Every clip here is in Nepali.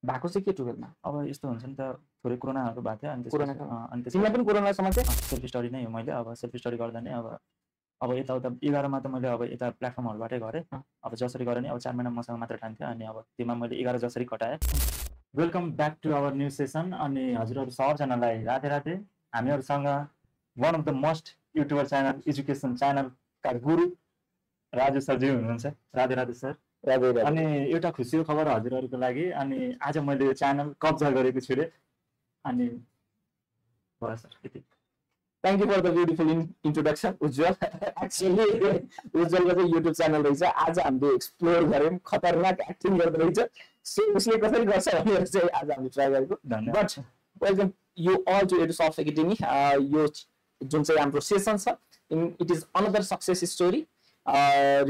भएको चाहिँ के 12 मा अब यस्तो हुन्छ नि त थोरै कोरोनाहरु भएको थियो अनि कोरोनाको त्यसपछि तिमीलाई पनि कोरोना समात्यो सेल्फ स्टडी नै हो मैले अब सेल्फ स्टडी गर्दा नै अब यताउता 11 मा त मैले अब यता प्लेटफर्महरुबाटै गरेँ अब जसरी गरे नि अब 4 महिना मसँग मात्र टाइम थियो अनि अब त्यसमा मैले 11 जसरी कटाएँ welcome back to our new session अनि हजुरहरु सबजनालाई राधे राधे हामीहरुसँग one of the most youtuber channel education च्यानलका गुरु राजु सरजी हुनुहुन्छ राधे राधे सर राधे राधे अनि एउटा खुसीको खबर हजुरहरुको लागि अनि आज मैले यो च्यानल कब्जा गरेको छु रे अनि बस सर यति Thank you for the beautiful introduction, Ujjwal. Actually, Ujjwal को चाहिँ YouTube च्यानल रहेछ आज हामीले एक्सप्लोर गर्यौं खतरनाक एक्टिङ गर्दै रहेछ सो उसले कसरी गर्छ भनेर चाहिँ आज हामीले ट्राई गरेको धन्यवाद but welcome you all to Edusoft academy यो जुन चाहिँ हाम्रो सेसन छ it is another success story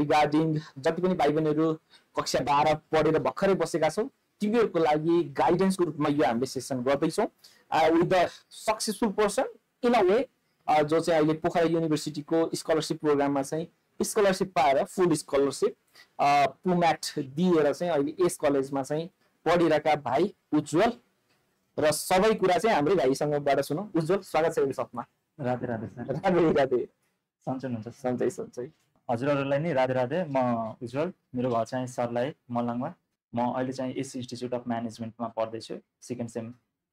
regarding जति पनि भाइ बहिनीहरु कक्षा 12 पढेर भर्खरै बसेका छौ तिमीहरुको लागि गाइडेन्सको रूपमा यो हामीले सेसन गर्दै छौं with the successful person in a way जो चाहिँ अहिले पोखरा युनिभर्सिटीको स्कलरशिप प्रोग्राममा चाहिँ स्कलरशिप पाएर फुल स्कलरशिप पुम्याट दिएर चाहिँ अहिले एस कलेजमा चाहिँ पढिरहेका भाइ उज्जवल र सबै कुरा चाहिँ हाम्रै भाइसँगबाट सुनौं उज्जवल स्वागत छ एडुसफ्टमा राधे राधे सर राधे राधे सन्चै हुनुहुन्छ सन्चै सन्चै हजुरहरुलाई नि राधे राधे म उज्जवल मेरो घर चाहिँ सरलाई मलङमा म अहिले चाहिँ एस इन्स्टिट्युट अफ म्यानेजमेन्टमा पढ्दैछु सेकेन्ड सेम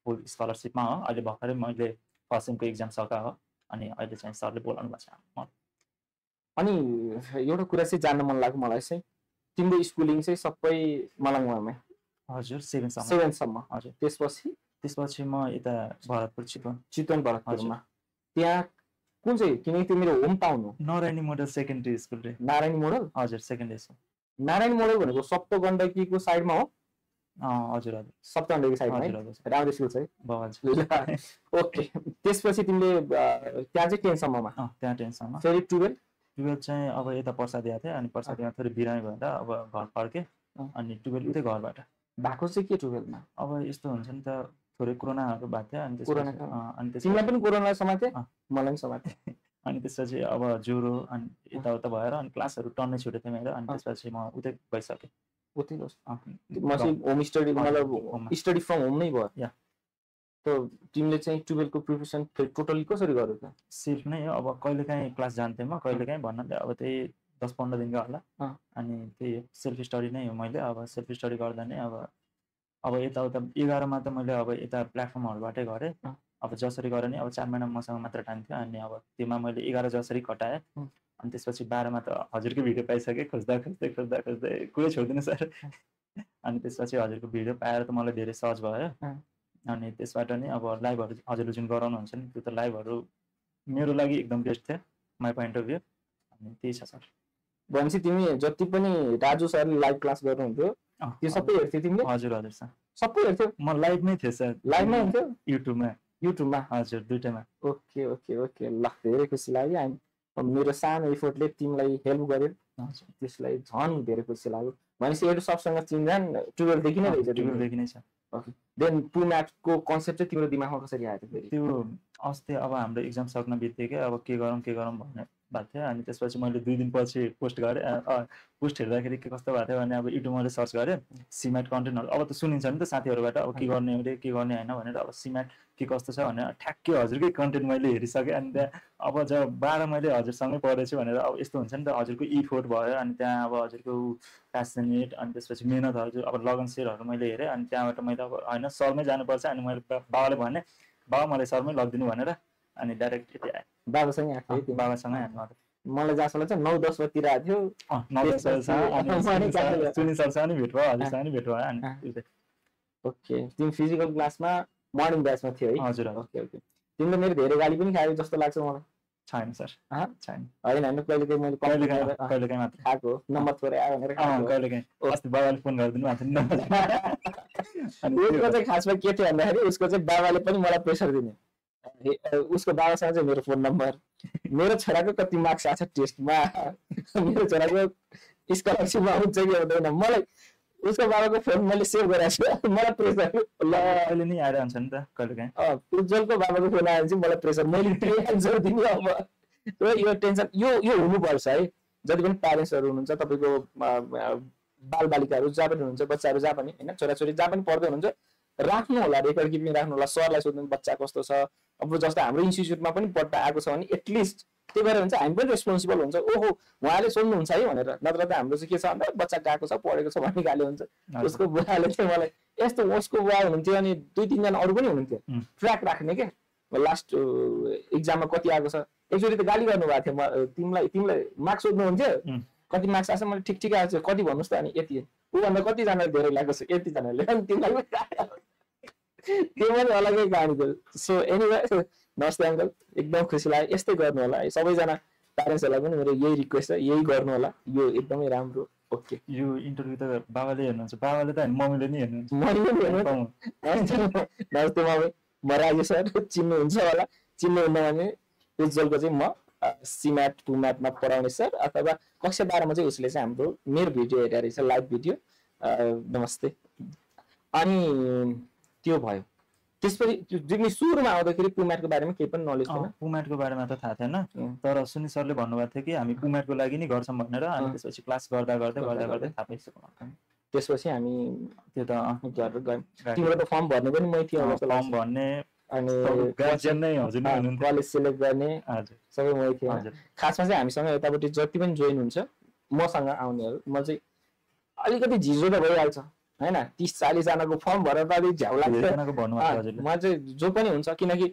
फुल स्कलरशिपमा हो अहिले भर्खरै मैले फर्स्ट सेमको एक्जाम सका हो अनि अहिले चाहिँ सरले बोलाउनु भएको छ अनि एउटा कुरा चाहिँ जान्न मन लाग्यो मलाई चाहिँ तिम्रो स्कुलिङ चाहिँ सबै मलङमामै हजुर 7 सम्म हजुर त्यसपछि म यता भरतपुर चितवन भरतपुरमा त्यहाँ कुन चाहिँ किनकि त्यो मेरो होम टाउन हो नारायणी मोडल सेकेन्डरी स्कुल रे नारायणी मोडल हजुर सेकेन्डरी स्कुल नारायणी मोडल भनेको सप्त गण्डकीको साइडमा हो हजुर हजुर सप्त गण्डकीको साइडमा है राम्रो स्कुल छ है बवाल ओके त्यसपछि तिमीले त्यहाँ चाहिँ 10 सम्ममा त्यहाँ 10 सम्म फेरि 12 चाहिँ अब यता पर्सादिया थियो अनि पर्सादिया थोरै बिरामी भएर अब घर फर्के अनि 12 उतै घरबाट भएको चाहिँ के 12 मा अब यस्तो हुन्छ नि त थोरै कोरोनाहरु भएको थियो अनि त्यसपछि तिमीलाई पनि कोरोना समात्यो मलाई पनि समात्यो अनि त्यसपछि अब ज्वरो अनि यताउता भएर अनि क्लासहरु टन्नै छुटेको थियो मेरो अनि त्यसपछि म उतै गइसके उतै म होम स्टडी मतलब स्टडी फ्रम होम नै भयो या त तिमीले चाहिँ 12 को प्रिपरेसन टोटली कसरी गर्यो त सेल्फ नै हो अब कहिलेकाहीँ क्लास जान्थे म कहिलेकाहीँ भन्नाले अब त्यही 10-15 दिनको होला अनि त्यही सेल्फ स्टडी नै हो मैले अब सेल्फ स्टडी गर्दा नै अब यताउता 11 मा त मैले अब यता प्लेटफर्महरुबाटै गरेँ अब जसरी गरे नि अब 4 महिना मसँग मात्र टाइम थियो अनि अब त्यसमा मैले 11 जसरी कटाएँ अनि त्यसपछि 12 मा त हजुरको भिडियो पाइसके खोज्दै कुरै छोड्दिनु सर अनि त्यसपछि हजुरको भिडियो पाएर त मलाई धेरै सहज भयो अनि त्यसबाट नि अब लाइभहरु हजुरले जुन गराउनुहुन्छ नि त्यो त लाइभहरु मेरो लागि एकदम बेस्ट थियो माई पोइन्ट अफ भ्यू अनि त्यही छ सर भनेपछि तिमी जति पनि राजु सरले लाइभ क्लास गर्नुहुन्थ्यो त्यो सबै हेर्थ्यौ तिमीले हजुर हजुर सर सबै हेर्थ्यौ म लाइभमै थिएँ सर लाइभमै हुन्थ्यो युट्युबमा हजुर दुईटैमा ओके ओके ओके ल धेरै खुसी लाग्यो मेरो सानो एफोर्टले तिमीलाई हेल्प गर्यो त्यसलाई झन् धेरै खुसी लाग्यो भनेपछि एडुसफ्टसँग चिन्जान 12 देखि नै रहेछ 12 देखि नै छ ओके देन पुम्याटको कन्सेप्ट चाहिँ तिम्रो दिमागमा कसरी आयो फेरि त्यो अस्ति अब हाम्रो एक्जाम सक्न बित्तिकै अब के गरौँ भन्ने भएको थियो अनि त्यसपछि मैले 2 दिनपछि पोस्ट गरेँ पोस्ट हेर्दाखेरि के कस्तो भएको थियो भने अब युट्युबमा सर्च गरेँ सिम्याट कन्टेन्टहरु अब त सुनिन्छ नि त साथीहरुबाट अब के गर्ने हो के गर्ने हैन भनेर अब सिम्याट के कस्तो छ भनेर ठ्याक्कै हजुरकै कन्टेन्ट मैले हेरिसके अनि त्यहाँ अब जब 12 मैले हजुरसँगै पढेछु भनेर अब यस्तो हुन्छ नि त हजुरको इफोर्ट भयो अनि त्यहाँ अब हजुरको प्यासनेट अनि त्यसपछि मेहनतहरु अब लगनशीलहरु मैले हेरेँ अनि त्यहाँबाट मैले अब हैन सरमै जानुपर्छ अनि मैले बाबाले भने बाबा मलाई सरमै लगिदिनु भनेर अनि डाइरेक्ट यति आए बाबासँगै आएको है बाबासँगै आएको मलाई जहाँ लाग्छ 9-10 बजेतिर आएको थियो सुनि सरसँग नि भेट भयो हजुरसँग नि भेट भयो अनि ओके तिमी फिजिकल क्लासमा मर्निङ ब्याचमा थियो है हजुर ओके ओके तिमीले मेरो धेरै गाली पनि खायो जस्तो लाग्छ मलाई छैन सर छैन हैन हैन कहिलेकाहीँ मैले कहिलेकाहीँ मात्र खाएको नम्बर थोरै आयो भनेर कहिलेकाहीँ अस्ति बाबाले फोन गरिदिनु भएको थियो अनि उसको चाहिँ खासमा के थियो भन्दाखेरि उसको चाहिँ बाबाले पनि मलाई प्रेसर दिने उसको बाबासँग चाहिँ मेरो फोन नम्बर मेरो छोराको कति मार्क्स आछ टेस्टमा मेरो छोराको स्कलरशिपमा हुन्छ कि हुँदैन मलाई उसको बाबाको फोन मैले सेभ गरेको छु मलाई प्रेसर ल अहिले नि आइरहन्छ नि त कहिलेकाहीँ उज्जवलको बाबाको फोन आयो चाहिँ मलाई प्रेसर मैले के एन्सर दिने अब यो टेन्सन यो हुनुपर्छ है जति पनि प्यारेन्ट्सहरु हुनुहुन्छ तपाईको बालबालिकाहरू जहाँ पनि हुनुहुन्छ, बच्चाहरू जहाँ पनि होइन, छोराछोरी जहाँ पनि पढ्दै हुनुहुन्छ, राख्नु होला, रेकर्ड किपिङ राख्नु होला, सरलाई सोध्नु बच्चा कस्तो छ। अब जस्तो हाम्रो इन्स्टिच्युटमा पनि पढ्दा आएको छ भने एटलिस्ट त्यही भएर हुन्छ हामी पनि रेस्पोन्सिबल हुन्छ, ओहो उहाँले सोध्नुहुन्छ है भनेर। नत्र त हाम्रो चाहिँ के छ भन्दा बच्चा गएको छ पढेको छ भन्ने खाले हुन्छ। उसको बुवाले चाहिँ मलाई यस्तो, उसको बुवा हुनुहुन्थ्यो अनि 2-3 जना अरू पनि हुनुहुन्थ्यो ट्र्याक राख्ने के, लास्ट इक्जाममा कति आएको छ। एकचोटि त गाली गर्नुभएको थियो, तिमीलाई मार्क्स सोध्नुहुन्थ्यो कति मार्क्स आएको छ, मैले ठिक ठिक आएको छ कति भन्नुहोस् त, अनि यति ऊभन्दा कतिजनाले धेरै लागेको छ यतिजनाले, अनि तिमीलाई त्यो पनि अलग्गै कहानी थियो। सो एनिवे नमस्ते अङ्कल, एकदम खुसी लाग्यो, यस्तै गर्नु होला है सबैजना प्यारेन्ट्सहरूलाई पनि मेरो यही रिक्वेस्ट छ, यही गर्नु होला, यो एकदमै राम्रो। ओके, यो इन्टरभ्यू त बाबाले हेर्नुहुन्छ, बाबाले त मम्मीले नि हेर्नुहुन्छ। नमस्ते मम्मी, म राजेश सर, चिन्नुहुन्छ होला, चिन्नुहुन्न भने उज्जवलको चाहिँ म सिम्याट पुम्याटमा पढाउने सर, अथवा कक्षा 12 मा चाहिँ उसले चाहिँ मेरो भिडियो हेरेर रहेछ, लाइभ भिडियो। नमस्ते। अनि त्यो भयो, त्यसपछि सुरुमा आउँदाखेरि पुम्याटको बारेमा केही पनि नलेज थिएन। पुम्याटको बारेमा त थाहा थिएन, तर सुनिल सरले भन्नुभएको थियो कि हामी पुम्याटको लागि नै गर्छौँ भनेर। अनि त्यसपछि क्लास गर्दा गर्दै थाहा पाइसक्यो। त्यसपछि हामी त्यो त गरेर गयौँ। तिम्रो त फर्म भर्ने पनि मै थिएँ, फर्म भर्ने अनि गार्जियन नै हजुर नै हुनुहुन्थ्यो, कलेज सेलेक्ट गर्ने सबै मै थिएँ। खासमा चाहिँ हामीसँग यतापट्टि जति पनि जोइन हुन्छ मसँग आउनेहरू, म चाहिँ अलिकति झिझो त भइहाल्छ होइन, 30-40 जनाको फर्म भरेर त अलिक झ्याउ लाग्छ। म चाहिँ जो पनि हुन्छ, किनकि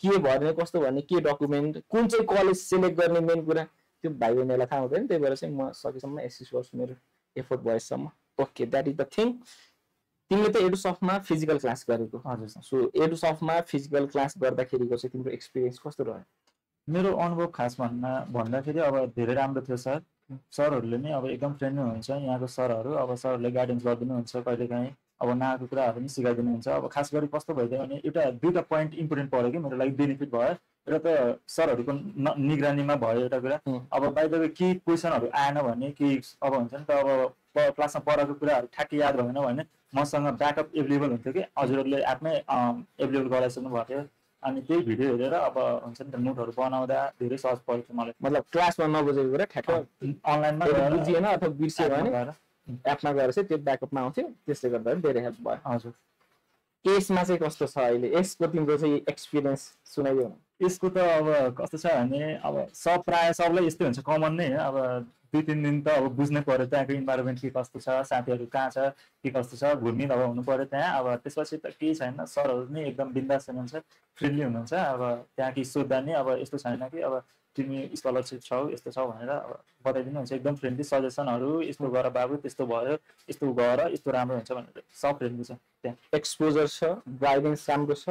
के भर्ने कस्तो भर्ने, के डकुमेन्ट, कुन चाहिँ कलेज सेलेक्ट गर्ने, मेन कुरा त्यो भाइ बहिनीहरूलाई थाहा हुँदैन। त्यही भएर चाहिँ म सकेसम्म एसिस्ट गर्छु मेरो एफोर्ट भएसम्म। Okay, that is the thing. तिमीले त एडुसफ्टमा फिजिकल क्लास गरेको। हजुर। सो एडुसफ्टमा फिजिकल क्लास गर्दाखेरिको चाहिँ तिम्रो एक्सपिरियन्स कस्तो रह्यो? मेरो अनुभव खास भन्दाखेरि अब धेरै राम्रो थियो सर। सरहरूले नै अब एकदम फ्रेन्डली हुनुहुन्छ यहाँको सरहरू। अब सरहरूले गाइडेन्स गरिदिनुहुन्छ, कहिलेकाहीँ अब नआएको कुराहरू पनि सिकाइदिनुहुन्छ। अब खास गरी कस्तो भइदियो भने दुईवटा पोइन्ट इम्पोर्टेन्ट पऱ्यो कि मेरो लागि, बेनिफिट भयो। एउटा त सरहरूको निगरानीमा भयो एउटा कुरा। अब बाइ द वे केही क्वेसनहरू आएन भने, कि अब हुन्छ नि त अब क्लासमा पढाएको कुराहरू ठ्याक्कै याद भएन भने मसँग ब्याकअप एभाइलेबल हुन्थ्यो कि हजुरहरूले आफ्नै एभाइलेबल गराइसक्नु भएको थियो। अनि त्यही भिडियो हेरेर अब हुन्छ नि त नोटहरू बनाउँदा धेरै सहज पर्थ्यो मलाई। मतलब क्लासमा नबुझेको कुरा ठ्याक्क अनलाइनमा बुझिएन अथवा बिर्सियो भने एपमा गएर चाहिँ त्यो ब्याकअपमा आउँथ्यो, त्यसले गर्दा धेरै हेल्प भयो। हजुर। यसमा चाहिँ कस्तो छ अहिले, यसको तिम्रो चाहिँ एक्सपिरियन्स सुनाइदियो। यसको त अब कस्तो छ भने अब प्रायः सबलाई यस्तै हुन्छ, कमन नै हो। अब 2-3 दिन त अब बुझ्नै पर्यो त्यहाँको इन्भाइरोमेन्ट के कस्तो छ, साथीहरू कहाँ छ, के कस्तो छ, घुर्मिल अब हुनु पर्यो त्यहाँ। अब त्यसपछि त केही छैन, सरहरू नै एकदम बिन्दास हुनुहुन्छ, फ्रेन्डली हुनुहुन्छ। अब त्यहाँ कि सोद्धा नि अब यस्तो छैन कि अब तिमी स्कलरसिप छौ यस्तो छ भनेर अब बताइदिनुहुन्छ। एकदम फ्रेन्डली, सजेसनहरू यस्तो गर बाबु, त्यस्तो भयो, यस्तो गर, यस्तो राम्रो हुन्छ भनेर सब फ्रेन्डली छ त्यहाँ। एक्सपोजर छ, गाइडेन्स राम्रो छ।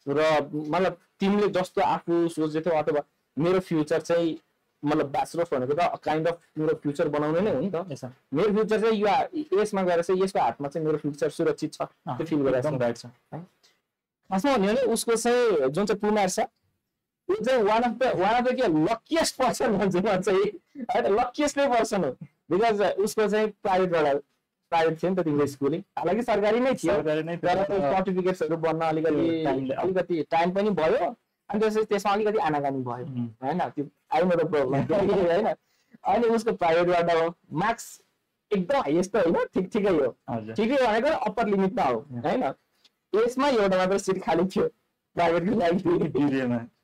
र मतलब तिमीले जस्तो आफू सोचेको थियौ, अथवा मेरो फ्युचर चाहिँ मतलब ब्याचलर्स भनेको त काइन्ड अफ मेरो फ्युचर बनाउने नै हो नि त। मेरो फ्युचर चाहिँ यो यसमा गएर चाहिँ यसको हातमा चाहिँ मेरो फ्युचर सुरक्षित छ, त्यो फिल गरिरहेको राइट छ। खासमा भन्यो भने उसको चाहिँ जुन चाहिँ पुमार छ, ऊ चाहिँ वान अफ द के लकिएस्ट पर्सन भन्छ म चाहिँ, होइन लकिएस्ट नै पर्सन हो। बिकज उसको चाहिँ प्राइभेट थियो नि त तिम्रो स्कुलिङ, हालाकि सरकारी नै थियो, तर सर्टिफिकेट्सहरू बन्न अलिकति टाइम पनि भयो। अनि त्यसमा अलिकति आनाकानी भयो होइन, त्यो आइन द प्रब्लम होइन। अनि उसको प्राइभेटबाट हो, मार्क्स एकदम हाइएस्ट त होइन, ठिकै हो। ठिकै भनेको अप्पर लिमिटमा हो होइन। यसमा एउटा मात्र सिट खाली थियो प्राइभेटको लागि,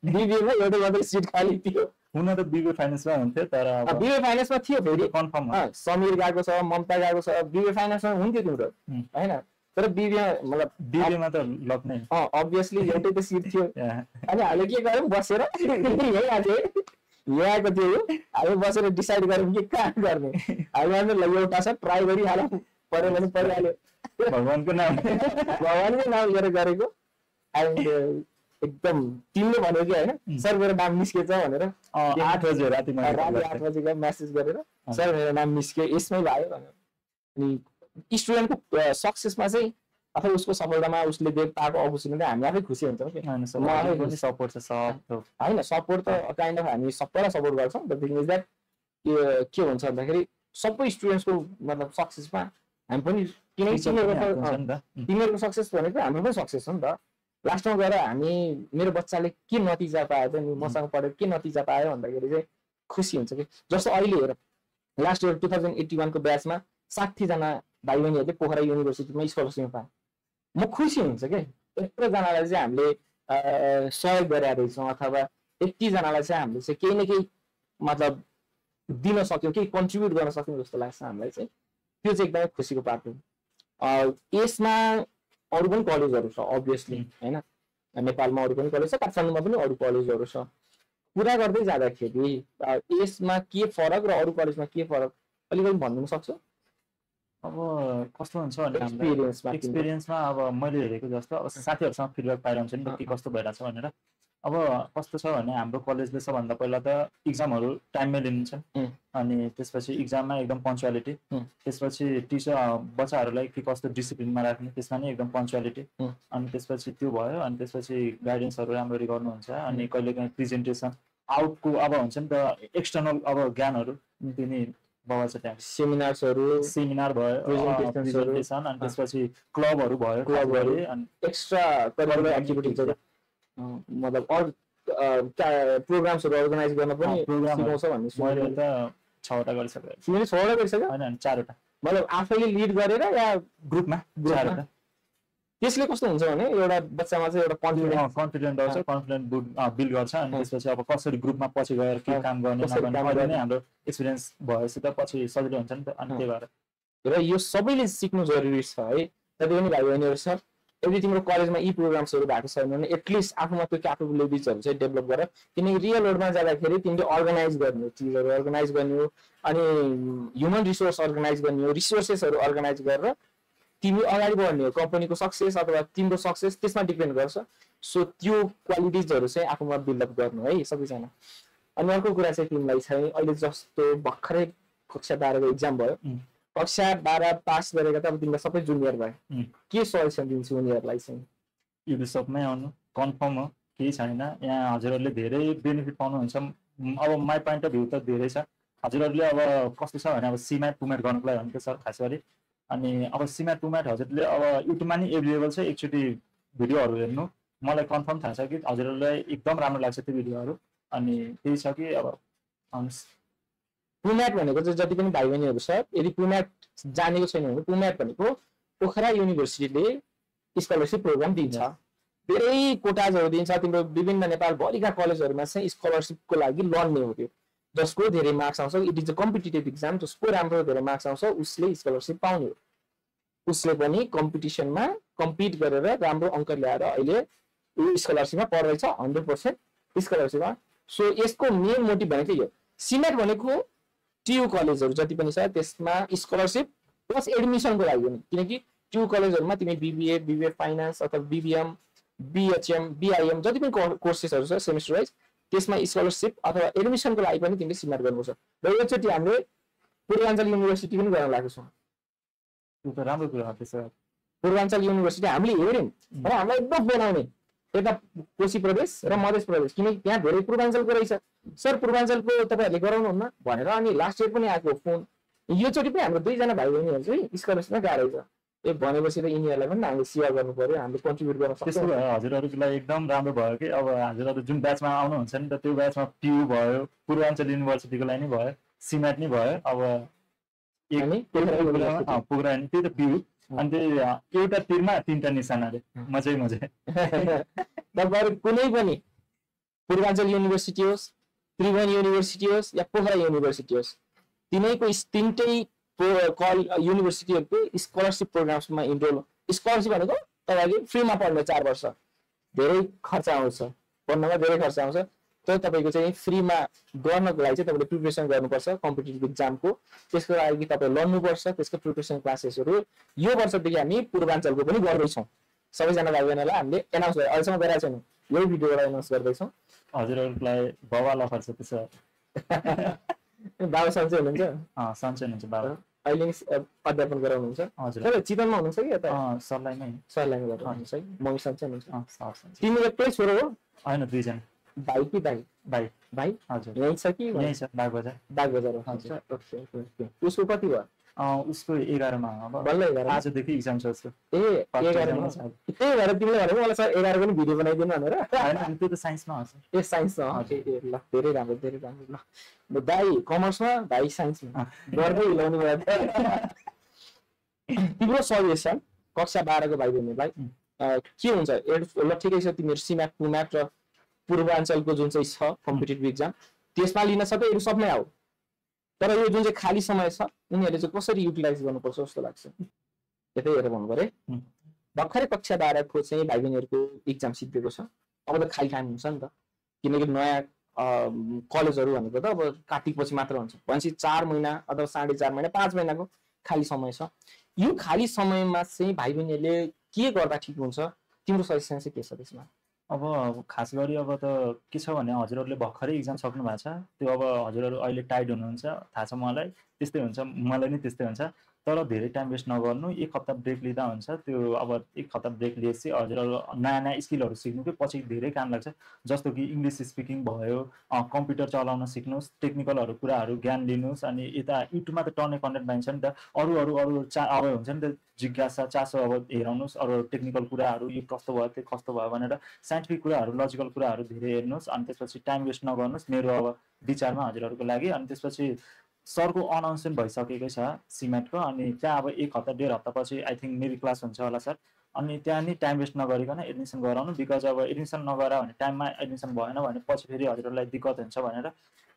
बिबिएमा एउटा मात्र सिट खाली थियो। हुन त बिबिए फाइनेन्समा हुन्थ्यो, तर बिबिए फाइनेन्समा थियो फेरि कन्फर्म। समीर गएको छ, ममता गएको छ, बिबिए फाइनेन्समा हुन्थ्यो तिम्रो होइन। तर बिबिए मतलब बिबिएमा त लक नै अभियसली एउटै त सिट थियो। अनि हामीले के गर्यौँ बसेर यहाँको थियो, हामी बसेर डिसाइड गऱ्यौँ कि कहाँ गर्ने। हामीले एउटा छ ट्राई गरिहालौँ, पऱ्यो भने परिहाल्यो, भगवानको नाम लिएर गरेको। एन्ड एकदम तिमीले भन्यो कि होइन सर मेरो नाम निस्केछ भनेर, 8 बजे राति 8 बजेको म्यासेज गरेर सर मेरो नाम निस्क्यो यसमै भयो भनेर। अनि स्टुडेन्टको सक्सेसमा चाहिँ अथवा उसको सफलतामा उसले पाएको अपर्च्युनिटी हामी आफै खुसी हुन्छौँ कि सपोर्ट छ सब होइन। सपोर्ट त काइन्ड अफ हामी सबैलाई सपोर्ट गर्छौँ। द थिङ इज द्याट के हुन्छ भन्दाखेरि सबै स्टुडेन्ट्सको मतलब सक्सेसमा हामी पनि, किनकि तिमीहरूको सक्सेस भनेको हाम्रो पनि सक्सेस हो नि त। लास्टमा गएर हामी मेरो बच्चाले के नतिजा पायो त नि, मसँग पढेर के नतिजा पायो भन्दाखेरि चाहिँ खुसी हुन्छ कि। जस्तो अहिले हेर लास्ट इयर 2081 को ब्याचमा 60 जना भाइ बहिनीहरूले पोखरा युनिभर्सिटीमा स्कलरसिप पाए। म खुसी हुन्छ के यत्रो जनालाई चाहिँ हामीले सहयोग गरेका रहेछौँ अथवा यति जनालाई चाहिँ हामीले चाहिँ केही न केही मतलब दिन सक्यौँ केही कन्ट्रिब्युट गर्न सक्यौँ जस्तो लाग्छ हामीलाई चाहिँ। त्यो चाहिँ एकदमै खुसीको पार्ट हो। यसमा अरू पनि कलेजहरू छ अभियसली होइन, नेपालमा अरू पनि कलेज छ, काठमाडौँमा पनि अरू कलेजहरू छ। कुरा गर्दै जाँदाखेरि यसमा के फरक र अरू कलेजमा के फरक अलिकति भनिदिनु सक्छ? अब कस्तो हुन्छ भने एक्सपिरियन्समा अब मैले हेरेको जस्तो अब साथीहरूसँग फिडब्याक पाइरहन्छ नि त के कस्तो भइरहेछ भनेर। अब कस्तो छ भने हाम्रो कलेजले सबभन्दा पहिला त इक्जामहरू टाइममै लिनुहुन्छ, अनि त्यसपछि इक्जाममा एकदम पङ्क्चुअलिटी, त्यसपछि टिचर बच्चाहरूलाई के कस्तो डिसिप्लिनमा राख्ने त्यसमा नै एकदम पङ्क्चुअलिटी, अनि त्यसपछि त्यो भयो। अनि त्यसपछि गाइडेन्सहरू राम्ररी गर्नुहुन्छ, अनि कहिलेकाहीँ प्रेजेन्टेसन आउटको अब हुन्छ नि त एक्सटर्नल अब ज्ञानहरू दिने बाबा छ त्यहाँ। सेमिनार भयो, प्रेजेन्टेसन, अनि त्यसपछि क्लबहरू भयो, अनि एक्स्ट्रा करिकुलर एक्टिभिटिजहरू मतलब अरू प्रोग्राम्सहरू अर्गनाइज गर्न पनि सिकाउँछ भन्ने मैले त 6वटा गरिसकेँ। तिमीले 6वटा गरिसक्यो? होइन 4वटा, मतलब आफैले लिड गरेर या ग्रुपमा 4वटा। त्यसले कस्तो हुन्छ भने एउटा बच्चामा चाहिँ एउटा कन्फिडेन्ट आउँछ, कन्फिडेन्ट बिल्ड गर्छ, अनि त्यसपछि अब कसरी ग्रुपमा पछि गएर के काम गर्ने अहिले नै हाम्रो एक्सपिरियन्स भएपछि त पछि सजिलो हुन्छ नि त। अनि त्यही भएर र यो सबैले सिक्नु जरुरी छ है। जति पनि भाइ बहिनीहरू छ, यदि तिम्रो कलेजमा यी प्रोग्राम्सहरू भएको छैन भने एटलिस्ट आफूमा त्यो क्यापेबिलिटिजहरू चाहिँ डेभलप गर। किनकि रियल वर्ल्डमा जाँदाखेरि तिमीले अर्गनाइज गर्ने हो, चिजहरू अर्गनाइज गर्ने हो, अनि ह्युमन रिसोर्स अर्गनाइज गर्ने हो, रिसोर्सेसहरू अर्गनाइज गरेर तिमी अगाडि बढ्ने हो। कम्पनीको सक्सेस अथवा तिम्रो सक्सेस त्यसमा डिपेन्ड गर्छ। सो त्यो क्वालिटिजहरू चाहिँ आफूमा बिल्डअप गर्नु है सबैजना। अनि अर्को कुरा चाहिँ तिमीलाई चाहिँ अहिले जस्तो भर्खरै कक्षा 12को इक्जाम भयो, कक्षा 12 पास गरेका त अब तिमीलाई सबै जुनियर भयो, के सजेसन दिन्छु उनीहरूलाई चाहिँ? युबिसपमै आउनु कन्फर्म हो, केही छैन यहाँ। हजुरहरूले धेरै बेनिफिट पाउनुहुन्छ। अब माई पोइन्ट अफ भ्यू त धेरै छ। हजुरहरूले अब कस्तो छ भने अब सिम्याट पुम्याट गर्नुको लागि भनेको सर खास गरी, अनि अब सिम्याट पुम्याट हजुरले अब युट्युबमा नि एभाइलेबल छ, एकचोटि भिडियोहरू हेर्नु, मलाई कन्फर्म थाहा छ कि हजुरहरूलाई एकदम राम्रो लाग्छ त्यो भिडियोहरू। अनि त्यही छ कि अब पुम्याट भनेको चाहिँ जति पनि भाइ बहिनीहरू छ यदि पुम्याट जानेको छैन भने पुम्याट भनेको पोखरा युनिभर्सिटीले स्कलरसिप प्रोग्राम दिन्छ, धेरै कोटाजहरू दिन्छ। तिम्रो विभिन्न नेपालभरिका कलेजहरूमा चाहिँ स्कलरसिपको लागि लड्ने हो त्यो, जसको धेरै मार्क्स आउँछ। It is a competitive exam, जसको राम्रो धेरै मार्क्स आउँछ उसले स्कलरसिप पाउने हो। उसले पनि कम्पिटिसनमा कम्पिट गरेर राम्रो अङ्क ल्याएर अहिले ऊ स्कलरसिपमा पढ्दैछ 100% स्कलरसिपमा। सो यसको मेन मोटिभ भनेको यो। सिमेट भनेको टियु कलेजहरू जति पनि छ त्यसमा स्कलरसिप प्लस एडमिसनको लागि हो, किनकि टियु कलेजहरूमा तिमी बिबिए, बिबिए फाइनान्स अथवा बिबिएम, बिएचएम, बिआइएम जति पनि कोर्सेसहरू छ सेमिस्टर वाइज त्यसमा स्कलरसिप अथवा एडमिसनको लागि पनि तिमीले सिमेट गर्नुपर्छ। र योचोटि हामीले पूर्वाञ्चल युनिभर्सिटी पनि गर्न लागेको छौँ। त्यो त राम्रो कुरा हो। त्यसो पूर्वाञ्चल युनिभर्सिटी हामीले हेऱ्यौँ र हामीलाई एकदम बनाउने यता कोशी प्रदेश र मध्य प्रदेश, किनकि त्यहाँ धेरै पूर्वाञ्चलको रहेछ। सर पूर्वाञ्चलको तपाईँहरूले गराउनुहुन्न भनेर अनि लास्ट इयर पनि आएको फोन। योचोटि पनि हाम्रो 2 जना भाइ बहिनीहरू चाहिँ स्कलरसिपमा गएको रहेछ। ए भनेपछि त यिनीहरूलाई पनि हामीले सेवा गर्नु पर्यो, हामीले कन्ट्रिब्युट गर्न सक्छौँ। त्यसो भए हजुरहरूको लागि एकदम राम्रो भयो कि अब हजुरहरू जुन ब्याचमा आउनुहुन्छ नि त त्यो ब्याचमा टियु भयो, पूर्वाञ्चल युनिभर्सिटीको लागि नै भयो, सिमेट नै भयो। अब पोखरा नि त्यही त पियु, अनि त्यही एउटा तिरमा 3टा निशान अरे मजै तपाईँहरू कुनै पनि पूर्वाञ्चल युनिभर्सिटी होस्, त्रिभुवन युनिभर्सिटी होस् या पोखरा युनिभर्सिटी होस्, तिनैको 3टै युनिभर्सिटीहरूको स्कलरसिप प्रोग्राम्समा इनरोल। स्कलरसिप भनेको तपाईँले फ्रीमा पढ्ने 4 वर्ष, धेरै खर्च आउँछ पढ्नमा, धेरै खर्च आउँछ। तर तपाईँको चाहिँ फ्रीमा गर्नको लागि चाहिँ तपाईँले प्रिपरेसन गर्नुपर्छ कम्पिटिटिभ इक्जामको। त्यसको लागि तपाईँ लड्नुपर्छ, त्यसको प्रिपरेसन क्लासेसहरू यो वर्षदेखि हामी पूर्वाञ्चलको पनि गर्दैछौँ। सबैजना भाइ बहिनीलाई हामीले एनाउन्स गरेर अहिलेसम्म गरेका छैनौँ, यही भिडियोबाट एनाउन्स गर्दैछौँ। हजुरहरूलाई बवाल अफर छ त्यसो बाबा सन्चै हुनुहुन्छ? सन्चै हुनुहुन्छ बाबा, अहिले अध्यापन गराउनुहुन्छ? हजुर। चितवनमा हुनुहुन्छ कि यता सरलाइमै? सरलाइमा गर्नुहुन्छ है। मम्मी सन्चै हुनुहुन्छ? तिमी एक्लै छोरो हो? होइन 2 जना। भाइ कि दाइ? भाइ। भाइ हजुर यही छ कि? यही छ बागबजार। बागबजार हो। उसको कति भयो? उसको 11 मा अब बल्ल 11 आजदेखि एक्जाम छ उसको। ए 11 मा। त्यही भएर तिमीले भनेको मलाई सर 11 पनि भिडियो बनाइदिनु भनेर। हैन त्यो त साइन्समा हो। ए साइन्समा हो। ल धेरै राम्रो ल। दाइ कमर्समा, भाइ साइन्समा गर्दै हिलाउनु भयो। तिम्रो सजेसन कक्षा 12 को भाइ बहिनीलाई के हुन्छ? ल ठिकै छ, तिमीहरू सिम्याट पुम्याट र पूर्वाञ्चलको जुन चाहिँ छ कम्पिटिटिभ एक्जाम त्यसमा लिन सक्यो, एडु सबमै आऊ, तर यो जुन चाहिँ खाली समय छ उनीहरूले चाहिँ कसरी युटिलाइज गर्नुपर्छ जस्तो लाग्छ? यतै हेरेर भन्नु पर्यो। भर्खरै कक्षा 12 को चाहिँ भाइ बहिनीहरूको एक्जाम सिद्धिएको छ, अब त खाली टाइम हुन्छ नि त, किनकि नयाँ कलेजहरू भनेको त अब कार्तिकपछि मात्र हुन्छ, भनेपछि 4 महिना अथवा 4.5 महिना 5 महिनाको खाली समय छ। यो खाली समयमा चाहिँ भाइ बहिनीहरूले के गर्दा ठिक हुन्छ? तिम्रो सजेसन चाहिँ के छ त्यसमा? अब खास गरी अब त के छ भने हजुरहरूले भर्खरै एक्जाम सक्नु भएको छ, त्यो अब हजुरहरू अहिले टाइड हुनुहुन्छ, थाहा छ मलाई, त्यस्तै हुन्छ, मलाई नि त्यस्तै हुन्छ, तर धेरै टाइम वेस्ट नगर्नु, 1 हप्ता ब्रेक लिँदा हुन्छ। त्यो अब 1 हप्ता ब्रेक लिएपछि हजुरहरू नयाँ नयाँ स्किलहरू सिक्नु कि पछि धेरै काम लाग्छ, जस्तो कि इङ्ग्लिस स्पिकिङ भयो, कम्प्युटर चलाउन सिक्नुहोस्, टेक्निकलहरू कुराहरू ज्ञान लिनुहोस्, अनि यता युट्युबमा त टन्नै कन्टेन्ट पाइन्छ नि त, अरू अब हुन्छ नि त जिज्ञासा चासो, अब हेराउनुहोस् अरू टेक्निकल कुराहरू, यो कस्तो भयो त्यो कस्तो भयो भनेर साइन्टिफिक कुराहरू लजिकल कुराहरू धेरै हेर्नुहोस्, अनि त्यसपछि टाइम वेस्ट नगर्नुहोस् मेरो अब विचारमा हजुरहरूको लागि। अनि त्यसपछि सरको अनाउन्समेन्ट भइसकेकै छ सिम्याटको, अनि त्यहाँ अब 1 हप्ता 1.5 हप्तापछि आई थिङ्क मेरी क्लास हुन्छ होला सर, अनि त्यहाँ नि टाइम वेस्ट नगरिकन एडमिसन गराउनु, बिकज अब एडमिसन नगरायो भने टाइममा एडमिसन भएन भने पछि फेरि हजुरहरूलाई दिक्कत हुन्छ भनेर,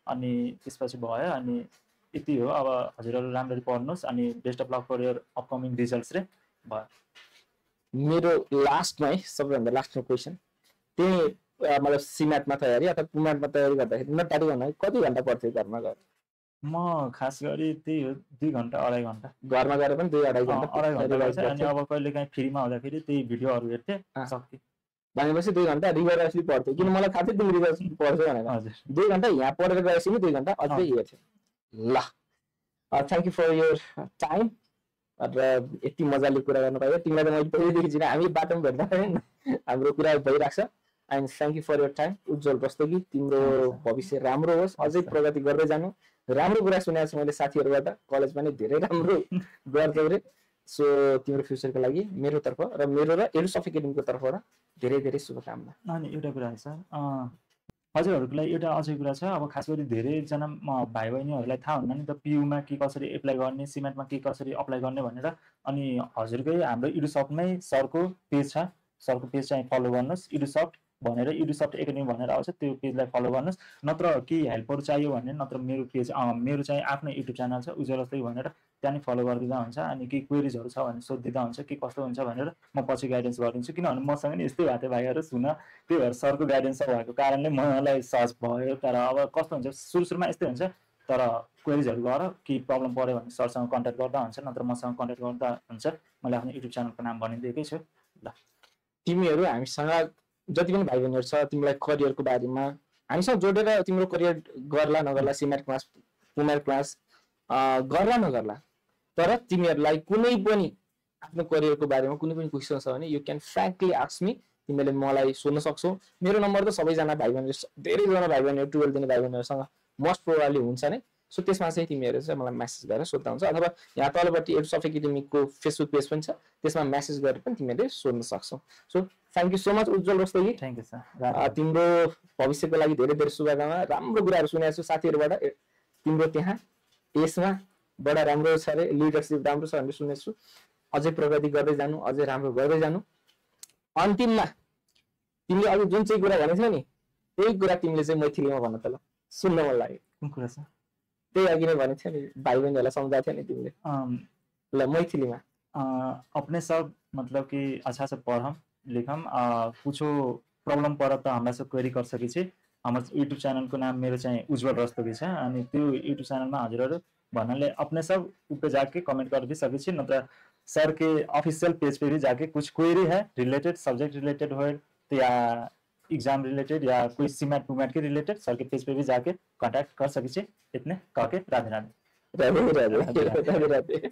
अनि त्यसपछि भयो। अनि यति हो, अब हजुरहरू राम्ररी पढ्नुहोस्, अनि best of luck for your upcoming results रे भयो। मेरो लास्टमा है, सबैभन्दा लास्टमा क्वेसन, त्यही मतलब सिम्याटमा तयारी अथवा पुम्याटमा तयारी गर्दाखेरि नटारी भन्दा कति घन्टा पढ्थ्यो घरमा गएर? म खास गरी त्यही हो 2 घन्टा 2.5 घन्टा, घरमा गएर पनि 2-2.5 घन्टा 2.5 घन्टा लाग्छ। अनि अब कहिले काहीँ फ्रीमा हुँदाखेरि त्यही भिडियोहरू हेर्थेँ, सक्थेँ। भनेपछि 2 घन्टा रिभराइजली पढ्थ्यो, किन मलाई थाहा थियो तिमी रिभराइजली पढ्छौ भनेर। हजुर 2 घन्टा यहाँ पढेर गएपछि नि 2 घन्टा अझै हेर्थ्यो। ल thank you for your time र यति मजाले कुरा गर्न पायो। तिमीलाई त मैले पहिलेदेखि चिने, हामी बाटोमा भेट्दा पनि हाम्रो कुरा भइरहेको छ। And thank you for your time. Ujjwal Rastogi, तिम्रो भविष्य राम्रो होस्, अझै प्रगति गर्दै जानु। राम्रो कुरा सुनेको छु मैले साथीहरूबाट, कलेजमा नै धेरै राम्रो गर्दै रे। सो तिम्रो फ्युचरको लागि मेरो तर्फ र मेरो र एडुसफ एकाडेमीको तर्फबाट धेरै धेरै शुभकामना। अनि एउटा कुरा छ हजुरहरूको लागि, एउटा अझै कुरा छ, अब खास गरी धेरैजना भाइ बहिनीहरूलाई थाहा हुन्न नि त पियुमा के कसरी एप्लाई गर्ने, सिमेन्टमा के कसरी अप्लाई गर्ने भनेर। अनि हजुरकै हाम्रो इडुसफ्टमै सरको पेज छ, सरको पेज चाहिँ फलो गर्नुहोस्, इडुसफ्ट भनेर इडुसफ्ट एकाडेमी भनेर आउँछ, त्यो पेजलाई फलो गर्नुहोस्। नत्र केही हेल्पहरू चाहियो भने नत्र मेरो पेज मेरो चाहिँ आफ्नो युट्युब च्यानल छ उज्जवल रस्तोगी भनेर, त्यहाँ नि फलो गरिदिँदा हुन्छ। अनि केही क्वेरिजहरू छ भने सोधिदिँदा हुन्छ के कस्तो हुन्छ भनेर, म पछि गाइडेन्स गरिदिन्छु। किनभने मसँग नि यस्तै भएको थियो भाइहरू, सुन त्यही भएर सरको गाइडेन्स भएको कारणले मलाई सहज भयो। तर अब कस्तो हुन्छ सुरुमा यस्तै हुन्छ, तर क्वेरिजहरू गर केही प्रब्लम पऱ्यो भने सरसँग कन्ट्याक्ट गर्दा हुन्छ, नत्र मसँग कन्ट्याक्ट गर्दा हुन्छ। मैले आफ्नो युट्युब च्यानलको नाम भनिदिएकै छु। ल तिमीहरू हामीसँग जति पनि भाइ बहिनीहरू छ, तिमीलाई करियरको बारेमा हामीसँग जोडेर तिम्रो करियर गर्ला नगर्ला, सिमेट क्लास पुमेर क्लास गर्ला नगर्ला, तर तिमीहरूलाई कुनै पनि आफ्नो करियरको बारेमा कुनै पनि क्वेसन छ भने you can frankly ask me, तिमीले मलाई सोध्न सक्छौ। मेरो नम्बर त सबैजना भाइ बहिनी, धेरैजना भाइ बहिनीहरू 12 दिने भाइ बहिनीहरूसँग मोस्ट प्रोबाब्ली हुन्छ नै। सो त्यसमा चाहिँ तिमीहरू चाहिँ मलाई मेसेज गरेर सोध्दा हुन्छ, अथवा यहाँ तलपट्टि एडुसफ एकाडेमीको फेसबुक पेज पनि छ, त्यसमा मेसेज गरेर पनि तिमीहरूले सोध्न सक्छौ। So thank you so much Ujjwal Rastogi, thank you sir. तिम्रो भविष्यको लागि धेरै धेरै शुभकामना। राम्रो कुराहरू सुनेको छु साथीहरूबाट, तिम्रो त्यहाँ यसमा बडा राम्रो छ अरे, लिडरसिप राम्रो छ भनेर सुनेको छु। अझै प्रगति गर्दै जानु, अझै राम्रो गर्दै जानु। अन्तिममा तिमीले अघि जुन चाहिँ कुरा भनेको थियौ नि, त्यही कुरा तिमीले चाहिँ मैथिलीमा भन्न त, ल सुन्न मन लाग्यो। कुन कुरा छ? त्यही अघि नै भनेको थियो नि, भाइ बहिनीहरूलाई सम्झाएको थियो नि तिमीले, ल मैथिलीमा। अपने सब मतलब कि अच्छा से पढ़म लिखम, कुछो प्रॉब्लम पड़त तो हमरा से क्वेरी कर सकी छी। हमर यूट्यूब चैनल को नाम मेरो चाहिँ उज्जवल रस्तोगी छ, अनि त्यो यूट्यूब चैनल में हजुरहरू भन्नाले अपने सब ऊपर जाके कमेंट कर भी सके छी, नत्र सर के ऑफिशियल पेज पे भी जाके कुछ क्वेरी है रिलेटेड सब्जेक्ट रिलेटेड हो तो या एग्जाम रिलेटेड या कोई सीमेट पुमेट के रिलेटेड सर के पेज पे भी जाके कांटेक्ट कर सके छी। इतने कह के राधे राधे। राधे राधे राधे राधे।